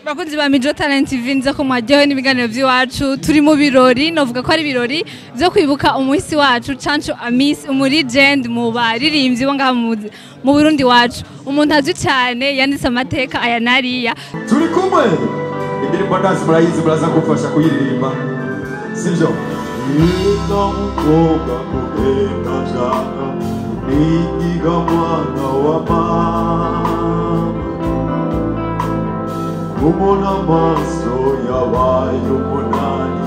Bakunzi ba Mijo Talent TV, nza ko mwaryohewe n'ibiganiro by'iwacu. Turi mu birori, novuga ko ari ibirori byo kwibuka umuhisi wacu Canjo Amissi, umu legend mu baririmbyi bo ngaha mu Burundi wacu, umuntu azwi cyane yanditse amateka aya nariya. Turi kumwe, indirimbo ndazi murayizi, muraza kumfasha kuyiririmba, sibyo? Nita mukobwa kugenda nshaka nigiga mwana wa mama, kubona amaso yabaye umunani,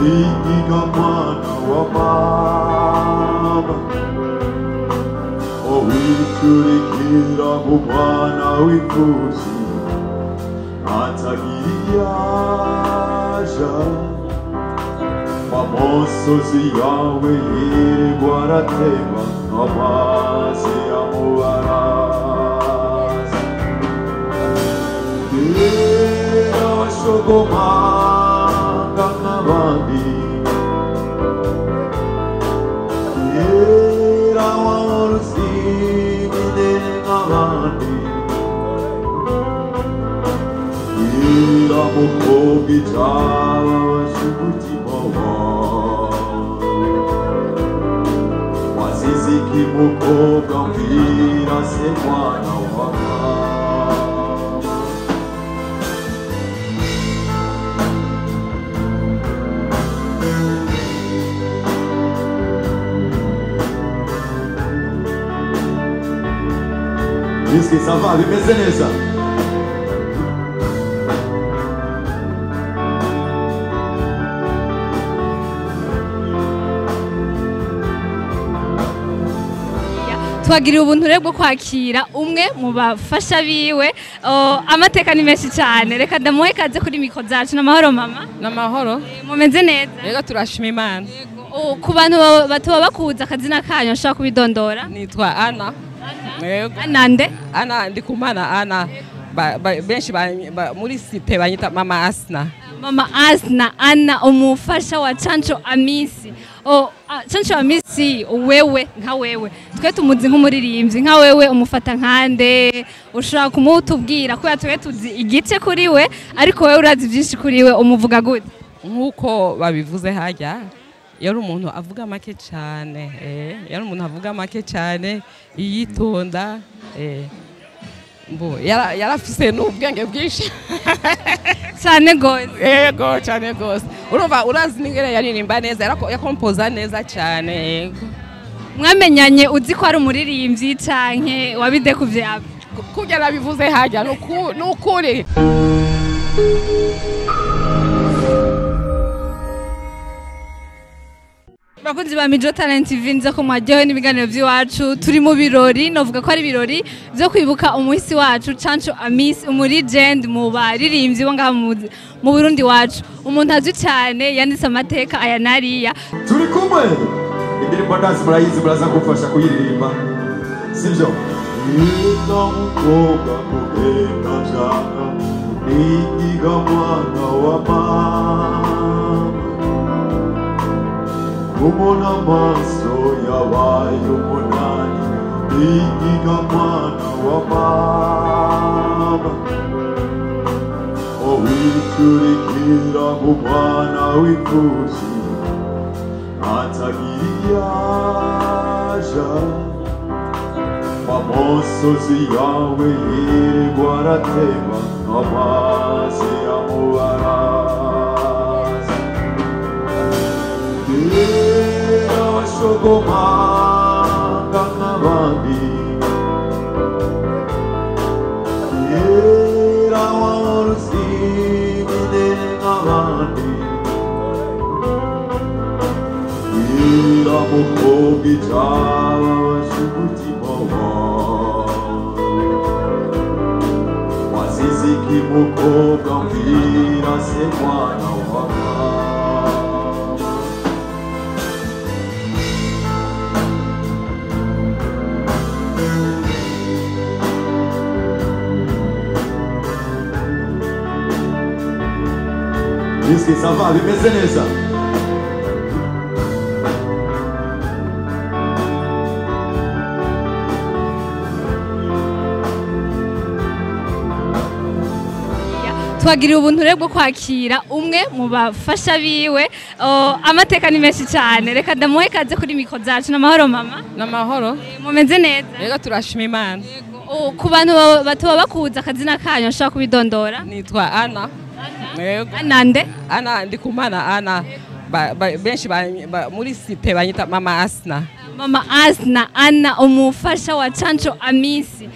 nigiga mwana wa mama, owicurikira mu mwana w'imfuvyi atagira iyaja, amosozi yawe yirirwa aratemba amazi yamubaraza. Kera washogomanga nk'abandi, kera wahora usimine nk'abandi, kera mukobwa icababasha umutima wawe, wazize iki mukobwa, mbwira se mwana wa mama? Est-ce que ça va, bimeze neza? Twagiriye ubuntu rero bwo kwakira umwe mu bafasha biwe. Oh, amateka ni menshi cyane, reka ndamuhe kaze kuri micro zacu. N'amahoro mama? N'amahoro. Mumeze neza? Rero turashima Imana. Oh, ku bantu batoba bakuza akazina kanyu, ashobora kubidondora? Nitwa Ana. Yego. Anande? Ana Ndikumana Ana. Benshi muri cité banyita Mama Asna. Mama Asna Ana, umufasha wa Canjo Amissi. Oh, Canjo Amissi, wewe nka wewe, twe tumuzi nk'umuririmbyi, nka wewe umufata nkande? Ushobora kumutubwira, kubera twe tuzi igice kuri we, ariko wewe urazi byinshi kuri we, umuvuga gute? Nk'uko babivuze hajya, yari umuntu avuga make cyane, yari umuntu avuga make cyane, yitonda, mbo yarafise n'ubwenge bwinshi. Cyane gose. Yego, cyane gose. Urumva, urazi n'ingene yaririmba neza, yakompoza neza cyane, yego. Mwamenyanye uzi ko ari umuririmbyi canke wabidekuvye abe? Kurya nabivuze hajya, nukuri. Bakunzi ba Mijo Talent TV, nza ko mwaryohewe n'ibiganiro by'iwacu. Turi mu birori, novuga ko ari ibirori byo kwibuka umuhisi wacu Canjo Amissi, umu legend mu baririmbyi bo ngaha mu Burundi wacu, umuntu azwi cyane yanditse amateka aya nariya. Turi kumwe, indirimbo ndazi murayizi, muraza kumfasha kuyiririmba, sibyo? Nita mukobwa kugenda nshaka nigiga mwana wa mama, kubona amaso yabaye umunani, nigiga mwana wa mama, owicurikira mu mwana w'imfuvyi atagira iyaja, amosozi yawe yirirwa aratemba amazi yamubaraza. Kera washogomanga nk'abandi, kera wahora usimine nk'abandi, kera mukobwa icababasha umutima wawe, wazize iki mukobwa, mbwira se mwana wa mama? Est-ce que ça va, bimeze neza? Twagiriye ubuntu rero bwo kwakira umwe mu bafasha biwe. Amateka ni menshi cyane, reka ndamuhe kaze kuri micro zacu. N'amahoro mama? N'amahoro. Mumeze neza? Rero turashima Imana. Ku bantu batoba bakuza akazina kanyu, ashobora kubidondora? Nitwa Ana. Yego. Anande? Ana Ndikumana Ana. Benshi muri cité banyita Mama Asna. Mama Asna Ana, umufasha wa Canjo Amisi.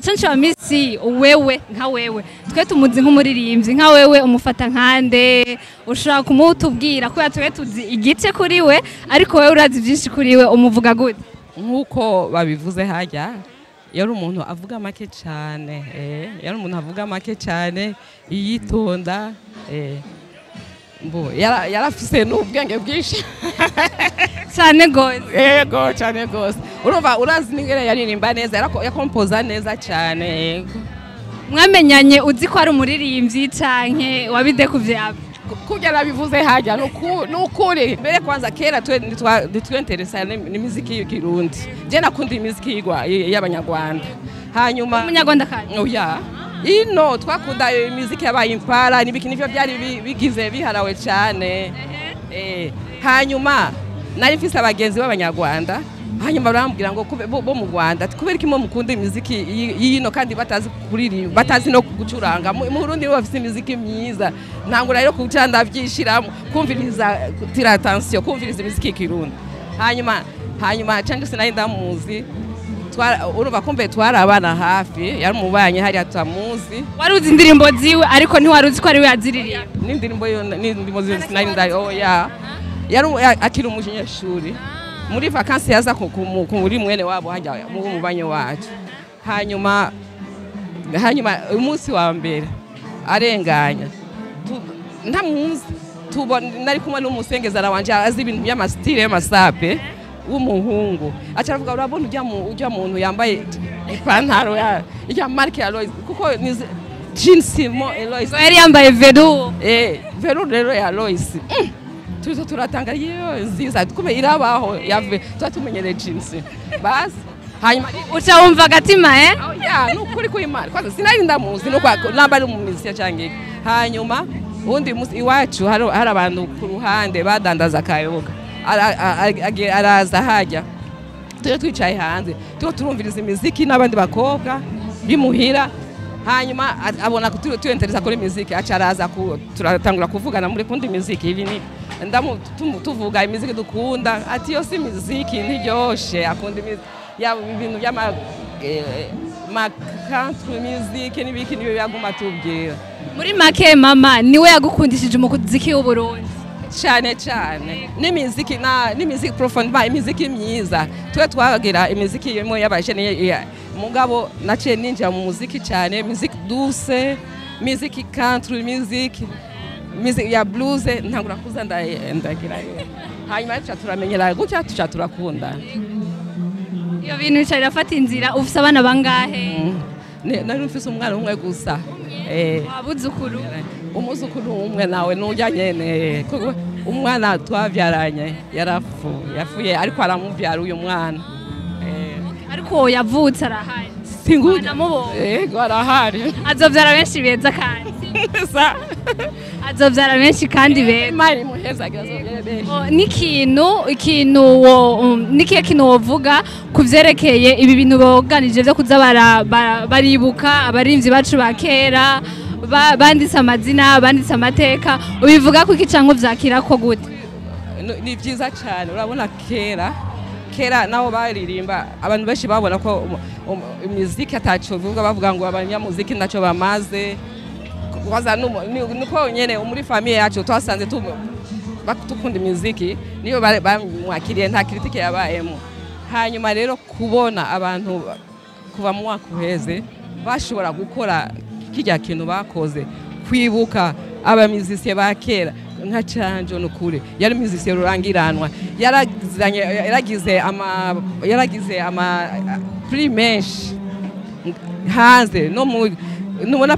Canjo Amisi, wewe nka wewe, twe tumuzi nk'umuririmbyi, nka wewe umufata nkande? Ushobora kumutubwira? Kubera twe tuzi igice kuri we, ariko wewe urazi byinshi kuri we, umuvuga gute? Nk'uko babivuze hajya, yari umuntu avuga make cyane, yari umuntu avuga make cyane, yitonda, yarafise n'ubwenge bwinshi. Cyane gose. Yego, cyane gose. Urumva, urazi n'ingene yaririmba neza, yakompoza neza cyane, yego. Mwamenyanye uzi ko ari umuririmbyi canke wabidekuvye abe? Kurya nabivuze hajya, nukuri mbere kwanza kera twe nitwenteresa n'imiziki y'ikirundi. Je nakunda imiziki y'abanyarwanda. Hanyuma Umunyarwanda kandi? Oya, ino twakunda imiziki yabaye impara n'ibiki, nivyo byari bigize biharawe cyane. Hanyuma nari mfise abagenzi b'abanyarwanda, hanyuma barambwira ngo bo mu Rwanda, ati kubera iki mwe mukunda imiziki y'ino kandi batazi kuririmba, batazi no gucuranga? Mu Burundi nibo bafise imiziki myiza. Ntangura rero kuca ndavyishiramo kumviriza, tira attention kumviriza imiziki y'ikirundi. Hanyuma canje sinari ndamuzi. Urumva kumbe twari abana hafi, yari umubanye hariya tutamuzi. Wari uzi indirimbo ziwe, ariko ntiwari uzi ko ari we yaziririmba? N'indirimbo yo, n'indirimbo ziwe sinari ndayo, oya. Yari akiri umunyeshuri, muri vacances yaza kuri mwene wabo hajya mu mubanyi wacu. Hanyuma umunsi wa mbere arenganya, ntamuzi, tubona nari kumwe n'umusengezara wanje azi ibintu by'ama style y'amasape w'umuhungu, aca aravuga: "Urabona ujya muntu yambaye ipantaro ya marque ya Lois?" Kuko ni jeans mo Eloise. Ngo yari yambaye veru? Veru rero ya Lois. Tuzo turatanga iyo nziza kume irabaho yave tuba tumenyereye jeans basi. Hanyuma Uca wumva agatima, eh? Oh, ya, nukuri kw'Imana, kwanza sinari ndamuzi nuko namba ari umumiziki canke iki. Hanyuma uwundi musi iwacu hari abantu ku ruhande badandaza akayoga. Araza hajya tuje twicaye hanze, turiko turumviriza imiziki n'abandi bakobwa bimuhira. Hanyuma abona ko tuyentereza kuri miziki, aca araza, turatangura kuvugana muri kundi miziki ibi ni ndamu tuvuga imiziki dukunda, ati yo si miziki ntiryoshe, akunda imiziki ya ibintu by'ama ma country music n'ibiki, niyo yaguma tubwira. Muri make mama niwe yagukundishije umuziki w'Uburundi? Cyane cyane, n'imiziki na n'imiziki profond ba imiziki myiza. Twe twagira imiziki imwe y'abajene mugabo naciye ninjira mu muziki cyane, musique douce, musique country music, music ya blues, ntangura kuza ndagira. Hanyuma tuca turamenyera gutya, tuca turakunda. Iyo bintu bica birafata inzira. Ufise abana bangahe? Nari mfise umwana umwe gusa. Abuzukuru? Umuzukuru umwe nawe nujya nyene, kuko umwana twavyaranye yarapfuye, yapfuye ariko aramuvyara uyu mwana. Ariko uwo yavutse arahari? Singuja. Namubonye. Yego, arahari. Azovyara benshi beza kandi. Sa. Azovyara benshi kandi beza. Imana imuhezagira, azovyara benshi. Oh, n'ikintu ikintu wo nikihe kintu wovuga ku vyerekeye ibi bintu boganije vyo kuza baribuka abarimvyi bacu ba kera, banditse amazina, banditse amateka, ubivuga ko iki canke uvyakira ko gute? Ni byiza cyane. Urabona kera kera nabo baririmba, abantu benshi babona ko imiziki ataco bivuga, bavuga ngo abanyamuziki ntacyo bamaze. Kwanza nuko nyene muri famille yacu twasanze tukunda imiziki, niyo bamwakiriye, nta critique yabayemo. Hanyuma rero kubona abantu kuva mu mwaka uheze bashobora gukora kirya kintu bakoze, kwibuka abamizisiye ba kera nka Canjo, nukuri yari musicien rurangiranwa, yaragize ama prix menshi hanze no mu nubona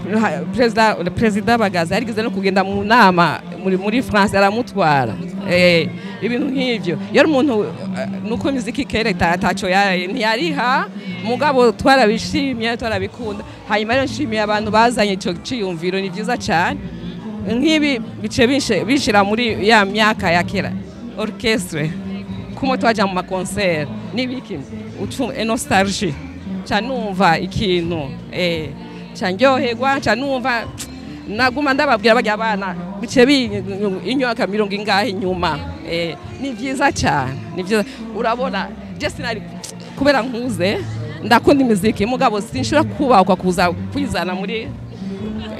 perezida Bagaza yarigeze no kugenda mu nama muri France aramutwara. Ibintu nk'ivyo yari umuntu nuko imiziki kera ataco ntiyariha, mugabo twarabishimye, twarabikunda. Hanyuma rero nshimiye abantu bazanye ico ciyumviro, ni vyiza cane. Nk'ibi bice bishira muri ya myaka ya kera, orchestre kumwe twaja mu ma concert n'ibiki, nostalgie ca numva ikintu ca ndyoherwa, ca numva naguma ndababwira barya abana bice imyaka mirongo ingahe inyuma. Ni vyiza cyane, ni vyiza. Urabona je sinari kubera nkuze ndakunda imiziki, mugabo sinshobora kubakwa kuza kwizana muri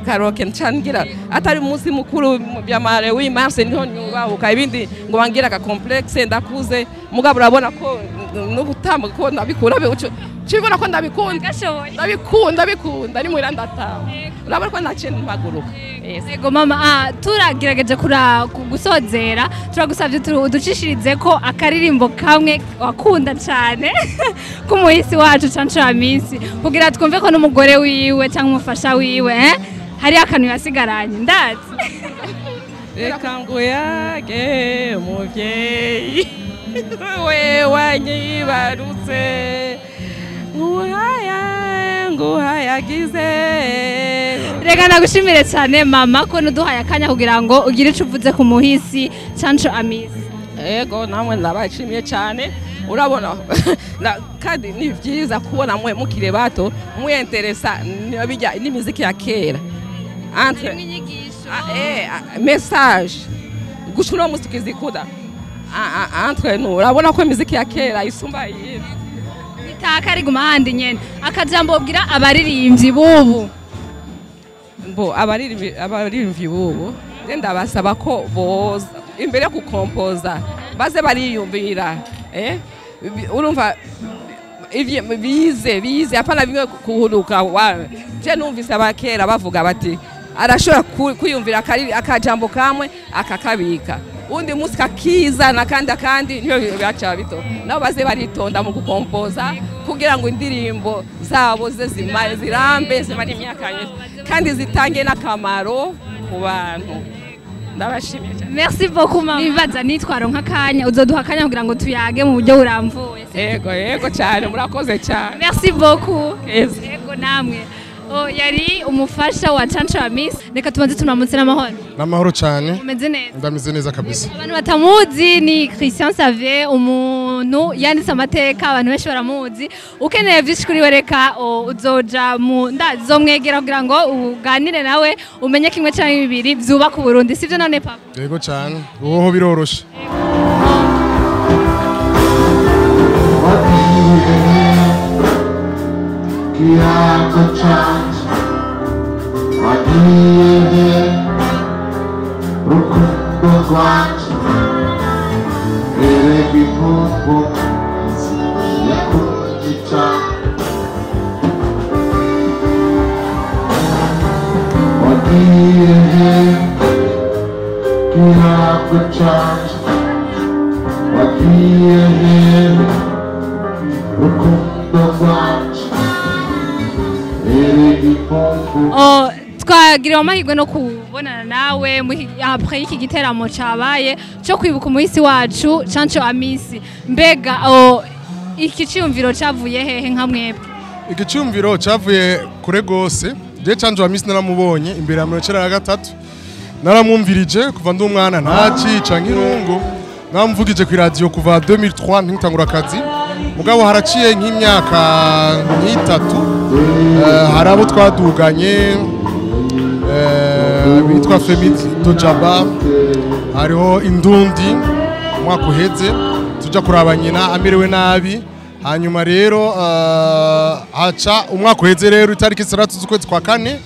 karaoke, ncangira atari umunsi mukuru byamare w'imarse niho nyubahuka, ibindi ngo bangira aka complexe, ndakuze. Mugabo urabona ko n'ubutamba ko ndabikura, cibona ko ndabikunda, ndabikunda, ndabikunda ni muhira ndataha, urabona ko naciye mpaguruka. Yego mama, turagerageje gusozera, turagusabye uducishirize ko akaririmbo kamwe wakunda cyane k'umuhisi wacu Canjo Amisi, kugira twumve ko n'umugore wiwe cyangwa umufasha wiwe hari akantu yasigaranye ndazi. Reka nguyage muvyeyi we wanyibarutse, nguhaya nguhayagize. Reka nagushimire cyane mama ko nuduhaye akanya kugira ngo ugire ico uvuze ku muhisi Canjo Amisi. Ego, namwe ndabashimiye cyane. Urabona kandi ni vyiza kubona mwe mukire bato mwiyenteresa bijya n'imiziki ya kera entre message gushura uno musi tukizikuda entre nous. Urabona ko imiziki ya kera isumba iyi itaka ari guma handi nyene. Akajambo ubwira abaririmbyi bubu. Bo abaririmbyi bubu ndabasaba ko boza imbere yo gukompoza baze bariyumvira, urumva bize apana bimwe kuhuruka. Je numvise abakera bavuga bati arashobora kwiyumvira akajambo kamwe akakabika, undi munsi kakizana kandi akandi, niyo bibaca bito. Nabo baze baritonda mu gukompoza kugira ngo indirimbo zabo ze zirambe, zimare imyaka kandi zitange n'akamaro ku bantu. Ndabashimiye cyane. Merci beaucoup mama. Nibaza nitwaro nk'akanya uzoduha akanya kugira ngo tuyage mu buryo buramvuye. Yego yego cyane, murakoze cyane. Merci beaucoup. Yego namwe. Yari umufasha wa Canjo Amisi. Reka tubanze tunamutse n'amahoro. N'amahoro cyane. Umeze neza? Ndameze neza kabisa. Abantu batamuzi ni Christian Xavier, umuntu yanditse amateka, abantu benshi baramuzi. Ukeneye byinshi kuri we reka uzoja mu ndazomwegera kugira ngo uganire nawe umenye kimwe cyangwa bibiri byubaka Burundi, sivyo none papa? Yego cyane. Woho biroroshe. Twagiriwe amahirwe no kubonana nawe après iki giteramo cabaye cyo kwibuka umuhisi wacu Canjo Amisi. Mbega iki ciyumviro cavuye hehe nka mwebwe? Iki ciyumviro cavuye kure gose. Je Canjo Amisi naramubonye imbere ya 1993, naramwumvirije kuva ndi umwana ntacica nk'irungu, namuvugije ku radio kuva 2003 ntitangura akazi. Mugabo haraciye nk'imyaka nk'itatu, hari abo twaduganye bitwa Femit Dojaba, hariho Indundi umwaka uheze tuja kuraba nyina amerewe nabi. Hanyuma rero haca umwaka uheze rero itariki 6 z'ukwezi kwa kane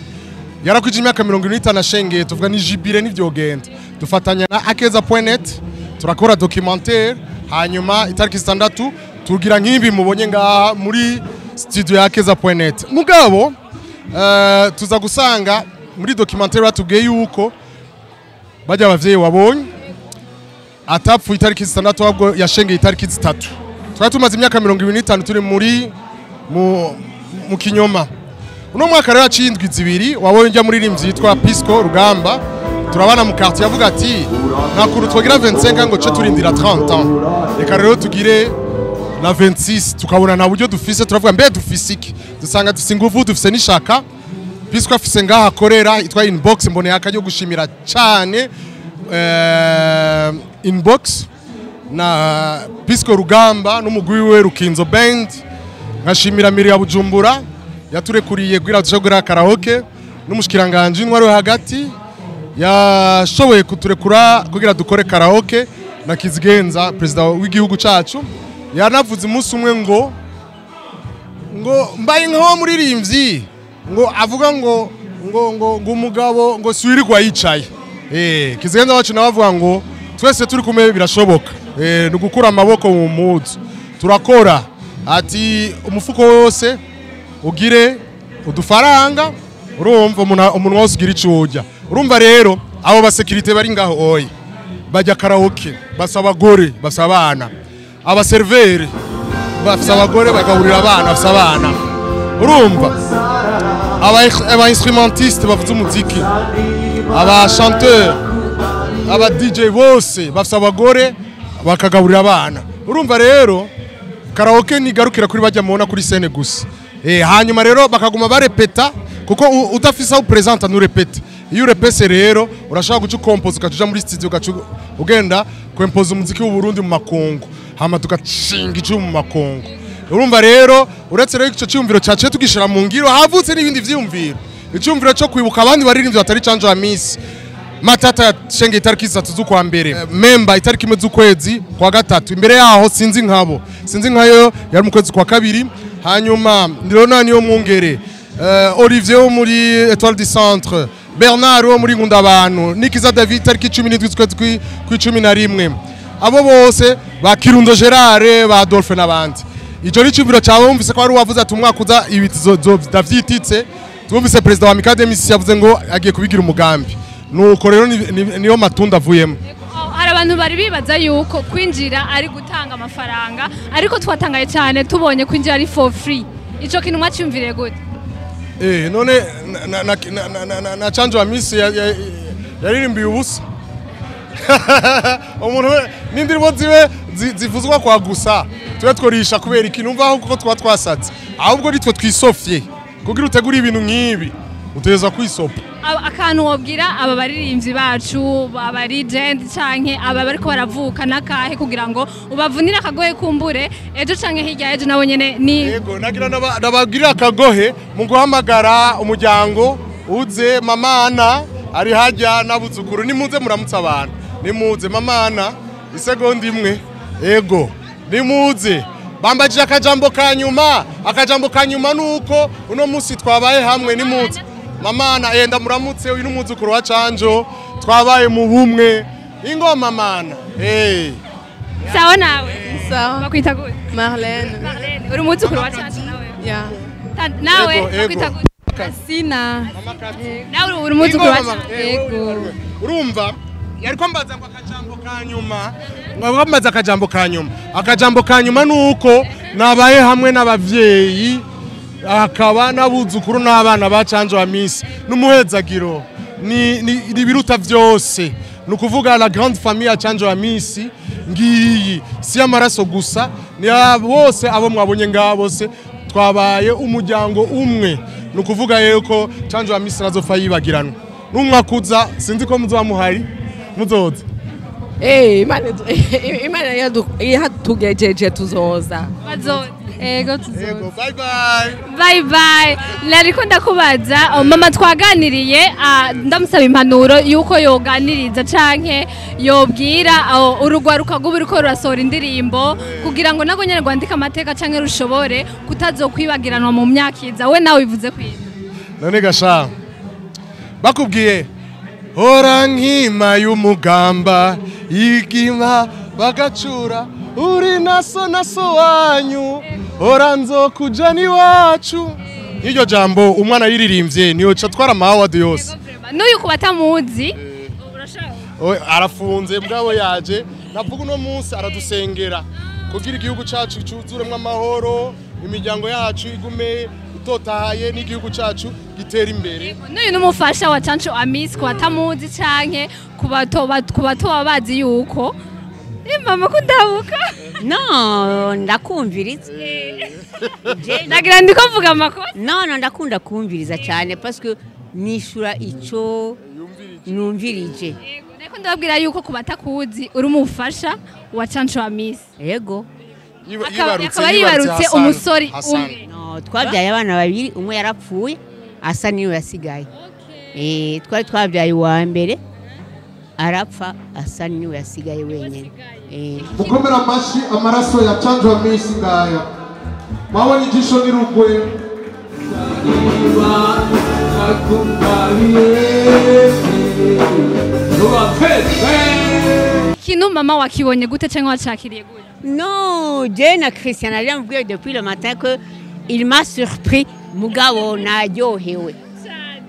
yarakwije imyaka 75 ashengeye, tuvuga ni jibire n'ivyogenda, dufatanya na akeza.net turakora documentaire. Hanyuma itariki 6 tugira nk'ibi mubonye ngaha muri studio ya akeza.net. Mugabo tuza gusanga muri documentaire batubwiye yuko bajya abavyeyi wabonye atapfuye itariki 6 ahubwo yashengeye itariki 3. Twari tumaze imyaka 25 turi muri mu kinyoma. Uno mwaka rero aciye indwi zibiri wabonye njya muri rimvyi yitwa Pisco Rugamba Turabana mu quartier, avuga ati nta kuntu twagira 25 ngo ce turindira 30 ans, reka rero tugire na 26. Tukabona nta buryo dufise, turavuga mbe dufise iki? Dusanga dufise inguvu, dufise n'ishaka, puisque afise ngaha akorera itwa Inbox. Mboneye akaryo gushimira cyane Inbox na Pisco Rugamba n'umugwi wiwe Rukinzo Band, nkashimira mairie ya Bujumbura yaturekuriye kugira dushobore karaoke, n'umushikiranganje w'intwaro yo hagati yashoboye kuturekura kugira dukore karaoke, na Kizigenza perezida w'igihugu cacu yanavuze umunsi umwe ngo mbaye nkaho muririmbyi ngo avuga ngo umugabo ngo siwirirwa yicaye. Kizigenza wacu nawe avuga ngo twese turi kumwe birashoboka, ni gukura amaboko mu mpuzu turakora, ati umufuko wose ugire udufaranga, urumva umuntu wose ugira ico urya. Urumva rero abo basécurité bari ngaho oye bajya karaoke, basa abagore, basa abana, abaserveurs bafise abagore bagaburira abana, bafise abana, urumva aba instrumentiste bavuza umuziki, aba chanteur, aba DJ, bose bafise abagore bakagaburira abana. Urumva rero karaoke nigarukira kuri bajya mubona kuri scène gusa. Hanyuma rero bakaguma barepeta, kuko udafise aho presenta nturepete. Iyo urepese rero urashobora guca ukompoza, ugaca uja muri studio, ugaca ugenda kwempoza umuziki w'u Burundi mu makungu, hama tugacinga icumu mu makungu. Urumva rero uretse rero ico cyumviro cyaciye tugishira mu ngiro, havutse n'ibindi vyiyumviro, icyumviro cyo kwibuka abandi baririmbyi batari Canjo Amisi. Matata yashengeye itariki 3 z'ukwa mbere, Memba itariki 1 z'ukwezi kwa gatatu, imbere yaho Sinzi Nkabo, Sinzi Nkayo yari mu kwezi kwa kabiri, hanyuma Ndirona niyo mwungere, Olivier wo muri Etoile du Centre, Bernard wo muri Nkundabantu, Nikiza David itariki 17 z'ukwezi kw'icumi na rimwe, abo bose ba Kirundo Gerard, ba Adolphe n'abandi. Ico ni icumviro cyawe. Wumvise ko ari uwavuze ati umwaka uza ibi ndavyititse. Twumvise perezida wa Amicale des Musiciens yavuze ngo agiye kubigira umugambi, nuko rero niyo matunda avuyemo. Hari abantu bari bibaza yuko kwinjira ari gutanga amafaranga, ariko twatangaye cyane tubonye kwinjira ari for free. Ico kintu mwacyumviriye gute? None na Canjo Amisi yaririmbiye ubusa? Umuntu n'indirimbo ziwe zivuzwa kwa gusa tube tworisha kubera iki? Numva aho kuko twa twasatse, ahubwo nitwe twisofye. Kugira utegure ibintu nk'ibi uteza kwisopa. Akantu wobwira aba baririmbyi bacu, aba legend canke aba bariko baravuka nakahe, kugira ngo ubavunire akagohe, kumbure ejo canke hirya ejo nabo nyene ni Yego, nagira nabagirira akagohe mu guhamagara umuryango uze. Mama Ana ari hajya n'abuzukuru, nimuze muramutse abantu, nimuze mama Ana, isegonda imwe. Ego, nimuze. Bambajije akajambo ka nyuma. Akajambo ka nyuma nuko uno munsi twabaye hamwe. Nimuze mama Ana, enda muramutse, uyu n'umuzukuru wa Canjo, twabaye mu bumwe. Ingo mama Ana, hey. Sawa nawe? Sawa. Bakwita gute? Marlene. Marlene, uri umuzukuru wa Canjo nawe? Yeah. Nawe? Ego, ego. Bakwita gute? Sina. Nawe uri umuzukuru wa Ingo, Canjo? Ego. Urumva yariko mbaza ngo akajambo ka nyuma, ngo mbaza akajambo ka nyuma. Akajambo ka nyuma nuko nabaye hamwe n'abavyeyi, akaba n'abuzukuru n'abana ba Canjo Amisi, n'umuhezagiro ni biruta vyose. Ni ukuvuga la grande famille ya Canjo Amisi ngiyi, si amaraso gusa, ni bose abo mwabonye ngaha, bose twabaye umuryango umwe. Ni ukuvuga yuko Canjo Amisi nazopfa yibagiranwa. N'umwaka uza sinzi ko muzoba muhari, muzoza. Imana yatugejeje tuzoza. Bazoza. Ego, tuzoza. Yego, bye bye. Bye bye. Nariko ndakubaza, oh, mama twaganiriye, ndamusaba impanuro yuko yoganiriza canke yobwira, oh, urugwaruka rw'ubu ruriko rurasohora indirimbo kugira ngo nago nyene rwandike amateka canke rushobore kutazokwibagiranwa mu myaka iza. We nawe bivuze kwiza? None gasha bakubwiye hora nkima y'umugamba igima bagacura uri naso naso wanyu hora nzokuja niwacu. N'iryo jambo umwana yiririmbye niyoca atwara ama award yose. N'uyu ku batamuzi urashaka Oye, arafunze mugabo yaje navuga uno munsi aradusengera kugira igihugu cacu cuzuremwo amahoro. Imiryango yacu igume itotahaye n'igihugu cacu gitera imbere. N'uyu n'umufasha wa Canjo Amisi, ku batamuzi canke ku batoba bazi yuko mama kundabuka. No, ndakumviriza. Nagira ndiko mvuga amakosa. No, ndakunda kumviriza cyane parce que nishura ico numvirije. Yego, ndababwira yuko ku batakuzi uri umufasha wa Canjo Amisi. Yego. Akaba yibarutse umusore umwe. No, twabyaye abana babiri, umwe yarapfuye, asa niwe yasigaye. Twari twabyaye uwa mbere arapfa, asa niwe yasigaye wenyine. Mukomera amashi amaraso ya Canjo Amisi ngaya. Mwabonye ijisho n'irugwe. Ikintu mama wakibonye gute cyangwa wacakiriye gute? No, je na Christian aramubwiye depuis le matin que il m'a surpris, mugabo naryohewe.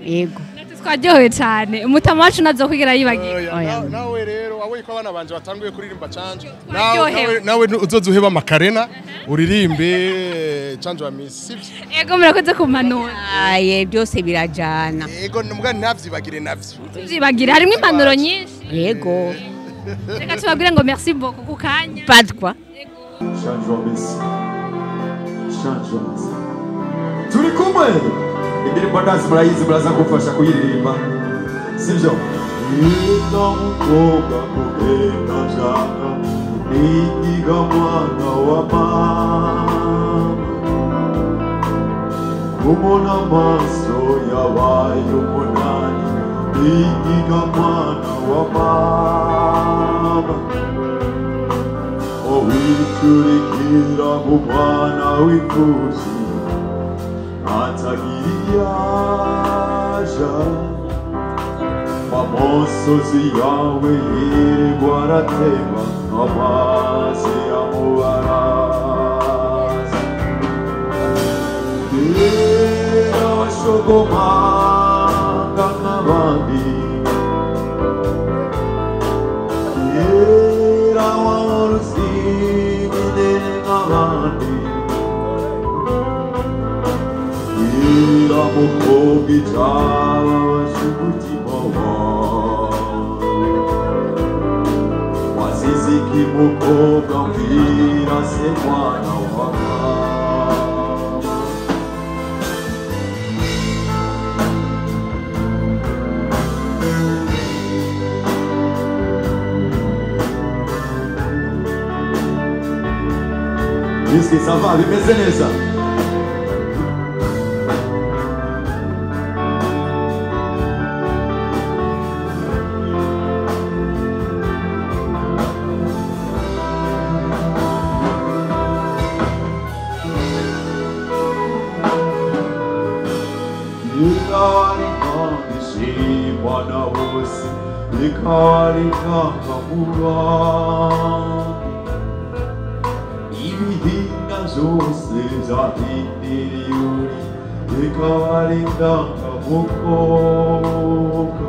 Yego. Twaryohewe cyane. Umutama wacu nazokwigera yibagira. Nawe rero wabonye ko abana banje batanguye kuririmba Canjo. Nawe uzoza uheba Makarena uririmbe Canjo Amisi. Yego, murakoze kumpanura. Aye, byose birajana. Yego, mbwa ntavyibagire navyo. Tuvyibagire, harimo impanuro nyinshi. Yego. Reka tubabwire ngo merci beaucoup ku kanya. Pas de quoi. Canjo Amisi. Canjo Amisi. Turi kumwe. Indirimbo ndazi murayizi, muraza kumfasha kuyiririmba, sibyo? Ina mukobwa kugenda njana nigiga mwana wa mama, kumona amaso yabaye umunani, nigiga mwana wa mama, owicurikira mu mwana w'imfuvyi atagiriyaja, amosozi yawe yirirwa aratema amazi yamubaraza. Kera washogomanga nk'abandi, kera wahora usimene nk'abandi, kera mukobwa icababaje umutima wawe, wazize iki mukobwa mbwira se mwana wa mama. Miski, ça va, bimeze neza. Ibihinga zose zahindiriyuri ikabarindangamukobwa,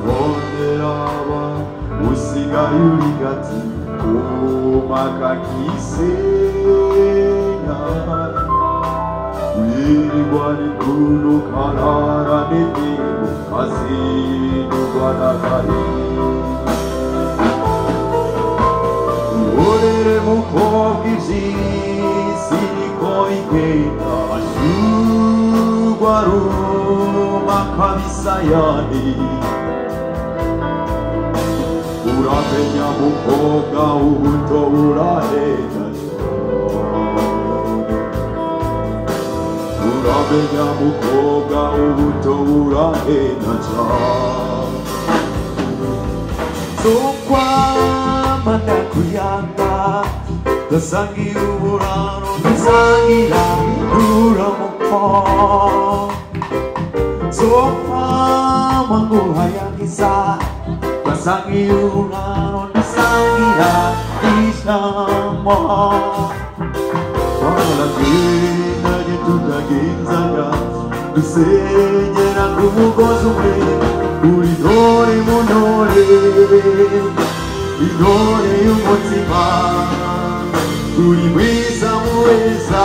bonderaba usigaye uri gati kumakakisenya, wirirwa n'inguru karara n'imibu kazinugwa n'agahinda. Ihorere mukobwa ivy'isi niko bigenda, ashurwa aruma kabisayani. Uramenya mukobwa ubuto burahenda cane, uramenya mukobwa ubuto burahenda cane. Zokwama ndakuyanga, ndasangira uburaro, ndasangira ruramuko. Zokwama nguhayagiza, ndasangira uburaro, ndasangira ijambo. Twaragendanye tutagenzaga, dusenyera k'umugozi umwe, uri intore mu ntore, intore y'umutima, uri mwiza mu muweza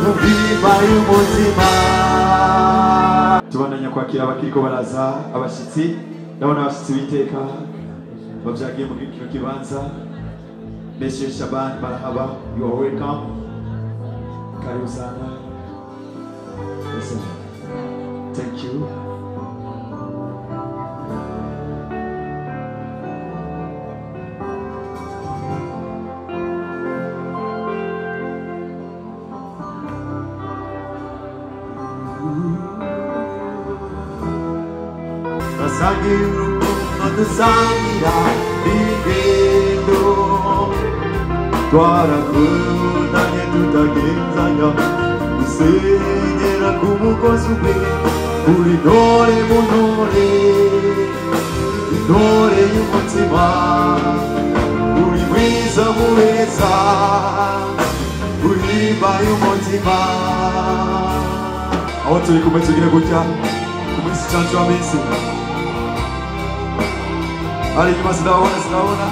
Mbiba y'umutima. Tubandanya kwakira abakiriko baraza abashitsi. Ndabona abashitsi b'iteka bavyagiye mu kino kibanza. Monsieur Shaban Barahaba, you are welcome. Karibu sana. Yes, sir. Thank you. Basangira urukundo dusangira ingendo, twarakundanye tutagenzanya, dusenyera ku mugozi umwe, uri intore mu ntore, intore y'umutima, uri mwiza mu beza, uhimba y'umutima. Aho turi kumwe tugire gutya ku munsi Canjo Amissi. Ari inyuma sinabona, sinabona.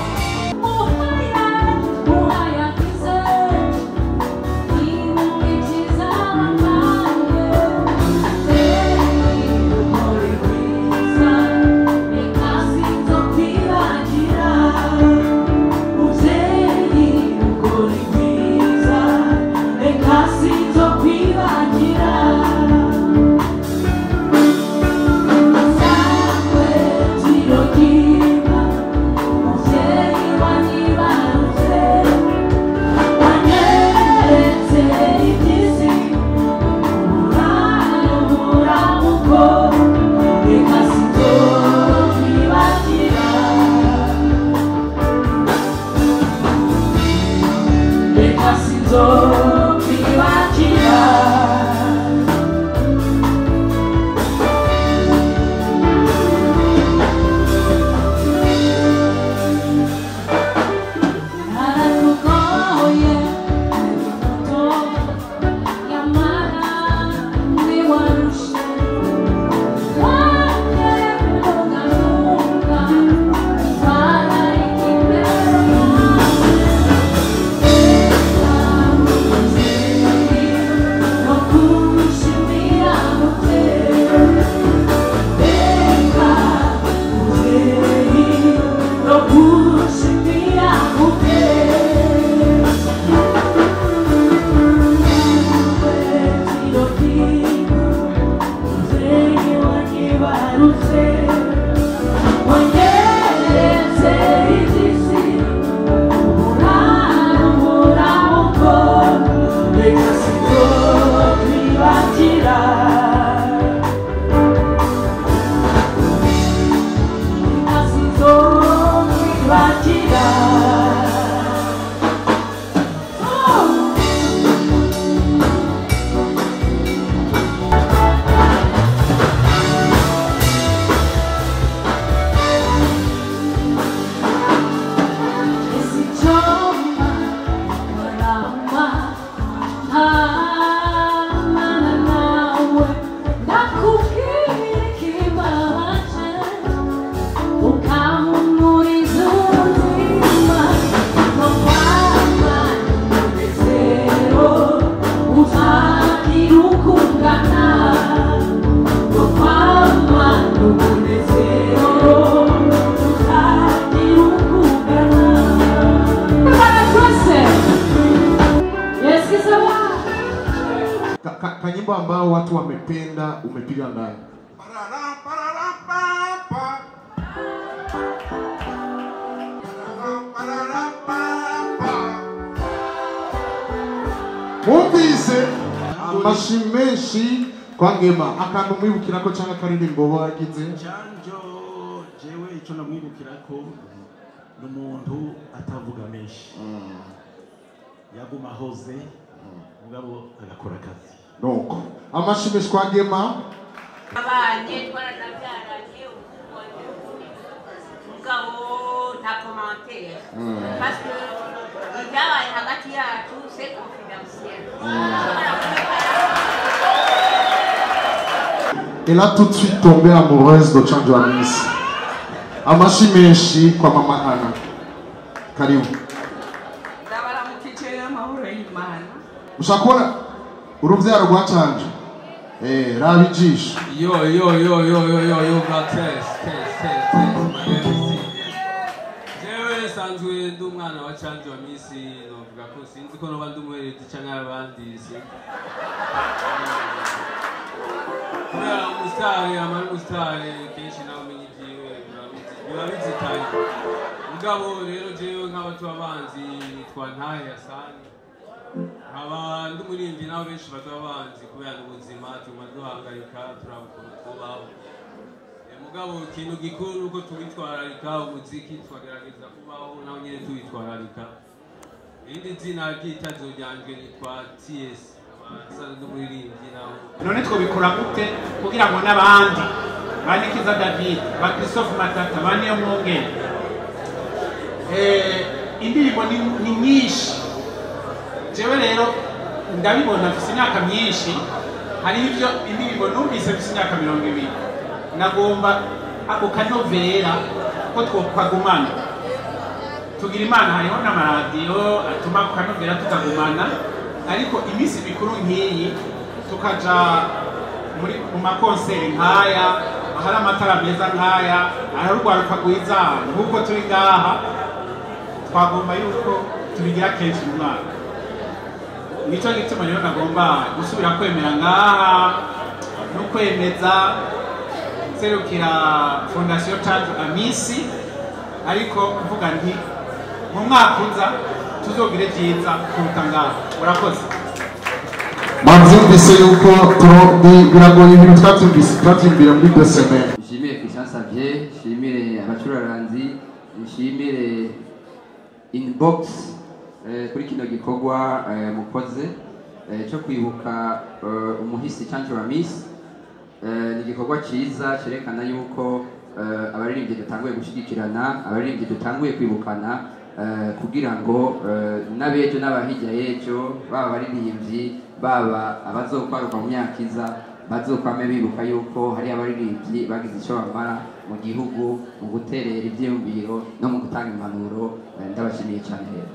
Kanyimbo ambao watu wamependa umepiga ndani. Mwumvise amashi menshi kwa Ngema akantu mwibukirako cyangwa akaririmbo wagize. Canjo jewe ico namwibukirako n'umuntu atavuga menshi. Yaguma hoze mugabo agakora akazi. Donc amashi menshi kwa Ngema. Abanye twaranabyaranye mugabo nta commentaire parce que ibyabaye hagati yacu c'est confidentiel. Elle a tout de suite tombé amoureuse de Canjo Amissi. Amashi menshi kwa mama Ana. Karibu. Ndabaramukije amahoro Ushaka kubona uruvyaro rwa Canjo? Raba ijisho. Yo yo yo yo yo yo yo bra, test test test test, my name is C. Jewe sanzwe ndi umwana wa Canjo Amisi, novuga ko sinzi ko noba ndi umuherezi canke abandi, sinzi. Kubera umusitari amara umusitari kenshi nawe umenya ibyiwe biba bizitanye. Mugabo rero jewe nk'abatu abanzi nitwa Ntahe Hasani. Nkaba ndi umuririmbyi, nabo benshi batuba banzi kubera ubuzima tuguma duhangayika turaba ukuntu tubaho. Mugabo ikintu gikuru nuko tuwitwararika umuziki, tukagerageza kubaho naho nyine tuwitwararika. Irindi zina ry'itazo ryanje nitwa TS, nkaba nsanzwe ndi umuririmbyi naho. None twobikora gute kugira ngo n'abandi ba Nikiza David, ba Christophe Matata, ba Niyomwungere, indirimbo ni nyinshi. Jewe rero ndabibona mfise imyaka myinshi, hari ivyo indirimbo numvise mfise imyaka 20, nagomba ako kanovera ko twokagumana. Tugira Imana hariho n'amaradiyo atuma ako kanovera tukagumana, ariko iminsi mikuru nk'iyi tukaja muri mu makonseri nk'aya, ahari amatara meza nk'aya, ahari urwaruka rwiza nk'uko turi ngaha, twagomba yuko tubigira kenshi mu mwaka. Nico gituma rero nagomba gusubira kwemera ngaha no kwemeza nserukira Fondation Canjo Amisi, ariko mvuga nti mu mwaka uza tuzogire vyiza kuruta ngaha. Murakoze. Mwavyumvise yuko biragoye ibintu twavyumvira muri 2 semaines. Nshimire Christian Xavier, nshimire abacuraranzi, nshimire Inbox kuri kino gikorwa mukoze cyo kwibuka umuhisi Canjo Amisi. Ni igikorwa cyiza cyerekana yuko abaririmbyi dutanguye gushyigikirana, abaririmbyi dutanguye kwibukana, kugira ngo n'abejo n'abahijya y'ejo, baba abaririmbyi, baba abazokwaruka mu myaka iza, bazokwame bibuka yuko hari abaririmbyi bagize icyo bamara mu gihugu mu guterera ivyiyumviro no mu gutanga impanuro. Ndabashimiye cyane rero.